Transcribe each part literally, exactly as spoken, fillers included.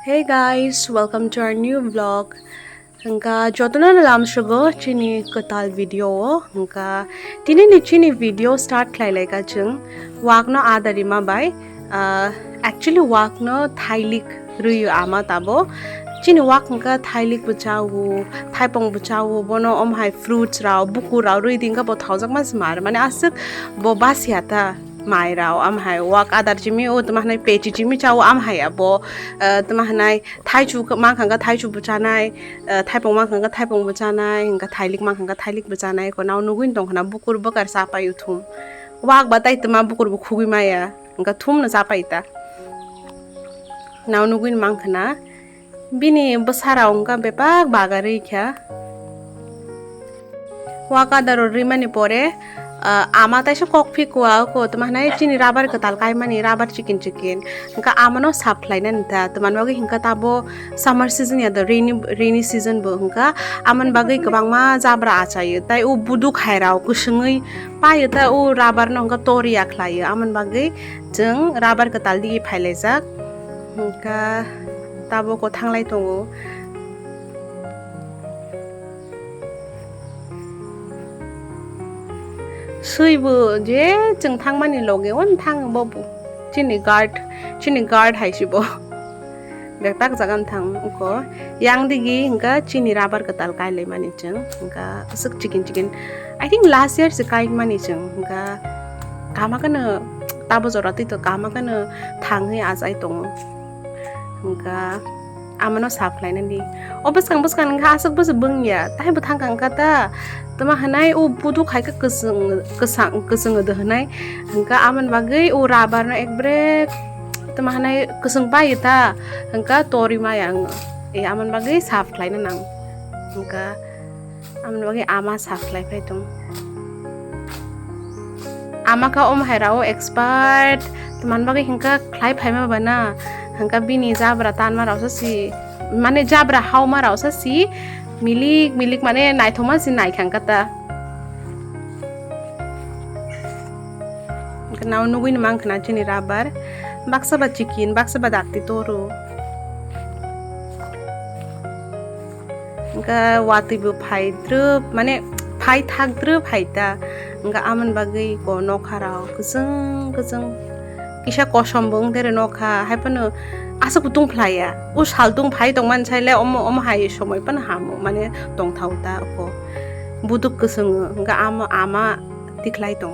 Hey guys, welcome to our new vlog. Hwnkha jotono lamsogo chini kwtal video o. Hwnkha tini ni chini video start khlai laika chwng. Wakno ada rima bai, ah, actually wakno thailik rwio ama tabo. Chini wak hwnkha thailik bo chawo, thaipong bo chawo, bono om hai fruits rao, bukur rao rwi di hwnkha bo thaujak ma se mar. Mane aswk bo basia ta mai rao, am hai wak adar chimi o, tma hanai pechi chimi chawo, am hai abo, ah, tma hanai thaichu mankha hwnkha thaichu bo chanai, ah, thaipong mankha hwnkha thaipong bo chanai, hwnkha thailik mankha hwnkha thailik bo chanai, ko nao nugwi tong khna bukur bwkar cha pai uthum. Wak ba tai tma bukur bo khugwi maya, hwnkha thum no cha pai ta. Nao nugwi mankha na. Bini bwsarao hwnkha bebak bagarwi kha. Wak adaro rimani pore, ah, ama taisa kok phikua ko tma hanai chini rabar kwtal kaimani, rabar chikin chikin. Hwnkha amano sap khlainani ta, tma bagwi hwnkha tabo summer season ya do, rainy, rainy season bo hwnkha. Amoni bagwi kwbangma jabra achaio, tai o buduk hairao kwswngwi paio ta, o rabar no hwnkha toriya khlaio. Amoni bagwi chwng rabar kwtal digi phailaijak. Hwnkha tabuk o thanglai tongo. Swi bo je chwng thangmani loge on thang bo bo. Chini guard, chini guard hai si bo. Bag tak jagan thang ko. Yang digi hwnkha chini rabar kwtal kai lai mani chwng. Hwnkha aswk chikin chikin. I think last year se kai mani chwng. Hwnkha kama kano tabo jora twi to kama kano thangwi achai tongo. Hwnkha amano sap khlainani. O bwskang bwskang hwnkha aswk bwswk bwngya. Tai bo thangkha hwnkha ta. Tma hanai o buduk hai khe kwchwng, kwsang, kwchwng do hwnai. Hwnkha amoni bagwi o rabar no ekbare tma hanai kwchwng pai ta. Hwnkha tori maya ang. E amoni bagwi sap khlaina nang. Hwnkha Amoni bagwi ama sa khlai phai tong. Ama kha om hai rao expert. Tman bagwi hwnkha khlai phaima bana. Hwnkha bini jabra tanma rao sa si, mane jabra hauma rao sa si milik milik mane naithoma si nai kha hwnkha ta. Hwnkha nao nugwi ni mang khna chini rabar. Baksa ba chikin, baksa ba dakti toro. Hwnkha watwi bo phai drwp, mane phai thak drwp hai ta. Hwnkha amoni bagwi ko nokha rao kwchwng kwchwng kisa kosom bo wng dere nokha, hai phano aswk bo tong phlai ya. O sal tong phai tong mani sai le omo, omo hai somoi phano hamo, mane tong thao ta ko. Buduk kwchwng o, hwnkha amo ama tikhlai tong.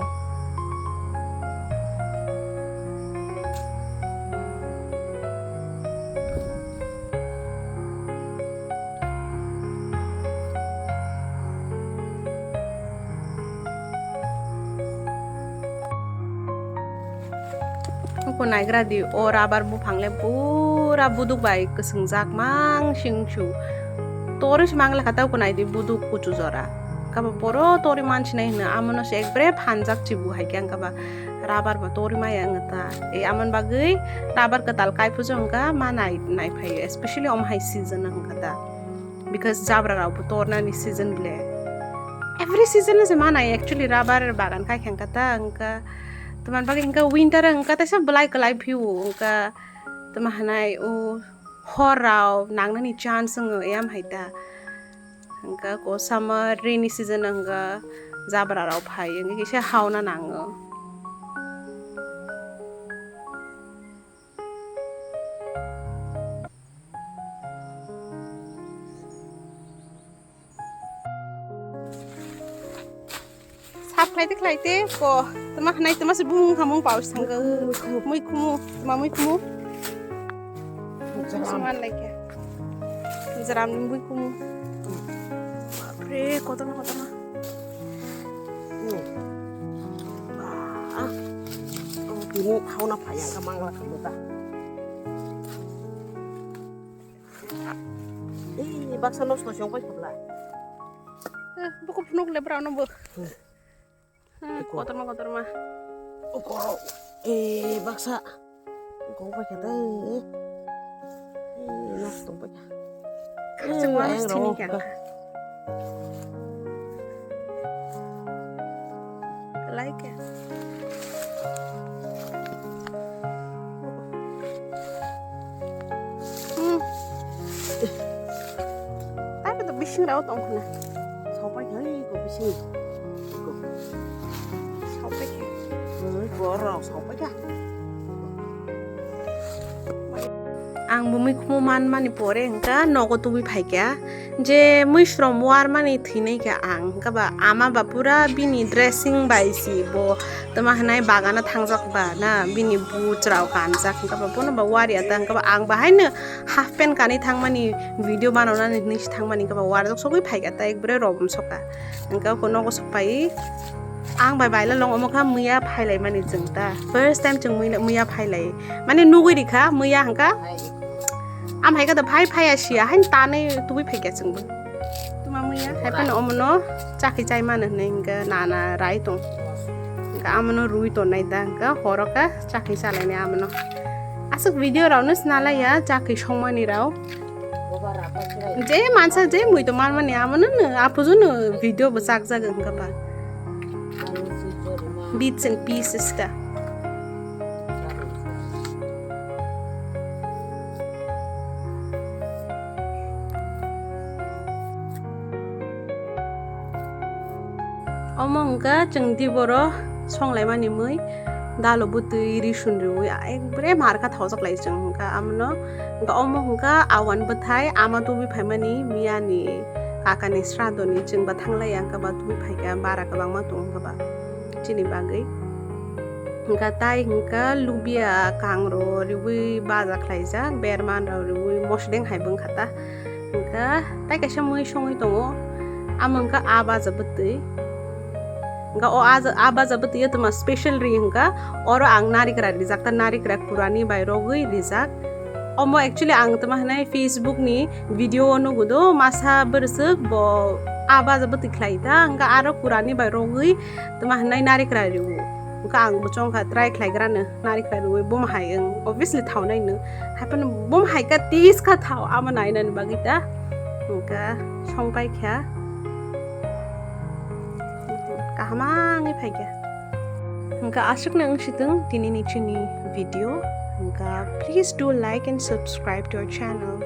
Uko naigra di, o rabar buphang le pura buduk bai kwswngjak mang sing su. Tori se mang lekha ta uko nai di buduk kuchu jora. Kaba poro tori man sinai hwno, amono se ekbare phanjak chibu hai khe ang kaba. Rabar bo tori maya wng ta. E, amon bagwi rabar kwtal kai pujo wngkha ma nai, nai phaio, especially om hai season wngkha ta. Because jabra rok bo tornani season ble. Every season se ma nai actually rabar bagan kai khe wngkha ta, wngkha. Tuma bagwi wngkha winter wngkha ta se belai kwlai phio wngkha. Tuma hanai o hor rok nangnani chance wngo, eyam hai ta. Hwnkha ko summer rainy season hwnkha jabra rok phai wngkhe kisa hauna nango. Sap khlai te khlai te ko, tama khnai tama se bumung khamung pau sangka. Mui khumu. Mui khumu, tama mui khumu. Jaram. Musulman lai khe. Jaram ni mui khumu. Bapre, kotorma, kotorma. Hmm. Ah. Oh, tini hauna phai ang ka mangla khamu ta. Eh, baksa nosto se ongpai khobla. Eh, buku phunuk le brao no bo. Hmm. Hmm, kotorma, kotorma. Ukoro. Eh, baksa. Kok pai kha dai. Eh, nosto pai kha. Khachang wang sini kha. Like. Hmm, Rao tong khna. Sopai kha, iko bising. Iko. Sopai kha. Oi, borok sopai kha. Ang bo mikhumu manmani pore hwnkha nogo tubui phaikha je mui srom warmani thwinai kha ang, hwnkha ba ama ba pura bini dressing bai si bo tama hwnai bagana thangjak ba na bini boots rao kanjak, hwnkha ba bono ba wari ata, hwnkha ba ang bahaino half pant kanwi thangmani video bananani hinwi se thangmani, hwnkha ba warjak sogwi phaikha ta ekbare robom soka. Hwnkha ko nogo sokpai ang bai baila long omo kha muiya phailaimani chwng ta. First time chwng muiya, muiya phailai. Mane nugwi rikha muiya hwnkha. Am hai kha da phai phaiya siya hain tanwi tubui phaikha chwngbo. Tuma muiya hai phano omono chakhi chai mano hinwi hwnkha nana rai tong. Hwnkha amono rwi tongnai da hwnkha horo kha chakhi chalainai amono. Aswk video rokno sinalaiya chakhi songmani rok. Je mansa je mui to manmani amono no apuju no video bo chak jak wngkha ba. Bits and pieces ta. Omo wngkha chwng diboro songlaimani mui, dalo bwtwi risun riwi ekbare markha thaujak lai chwng hwnkha amono. Hwnkha omo hwnkha awan bwthai ama tubui phaimani miyani kakani sradoni chwng ba thanglaiya hwnkha ba tubui phaikha bara kwbangma tongo hwnkha ba chini bagwi. Hwnkha tai hwnkha lubia kangro riwi baja khlaijak, berman rok riwi mosodeng hai bo wngkha ta. Hwnkha tai kaisa mui songwi tongo, amo hwnkha a baja bwtwi. Hwnkha o a ja-, a baja bwtwi o tama special ri hwnkha, oro ang narikra rijak, ta narikra kurani bai rogwi rijak. Omo actually ang tama hwnai Facebook ni video o nugo do, masa bwrwswk bo a baja bwtwi khlai ta, hwnkha aro kurani bai rogwi tama hwnai narikra riwo. Hwnkha ang bo chongkha try khlaigrano. Narikra riwi bomo hai wng, obviously thaunai no. Hai phano bomo hai kha taste kha thao, amo nainani bagwi ta. Hwnkha songpai kha. Kaham wngwi phai kha. Hwnkha aswkno wng si thung tinini chini video. Hwnkha please do like and subscribe to our channel.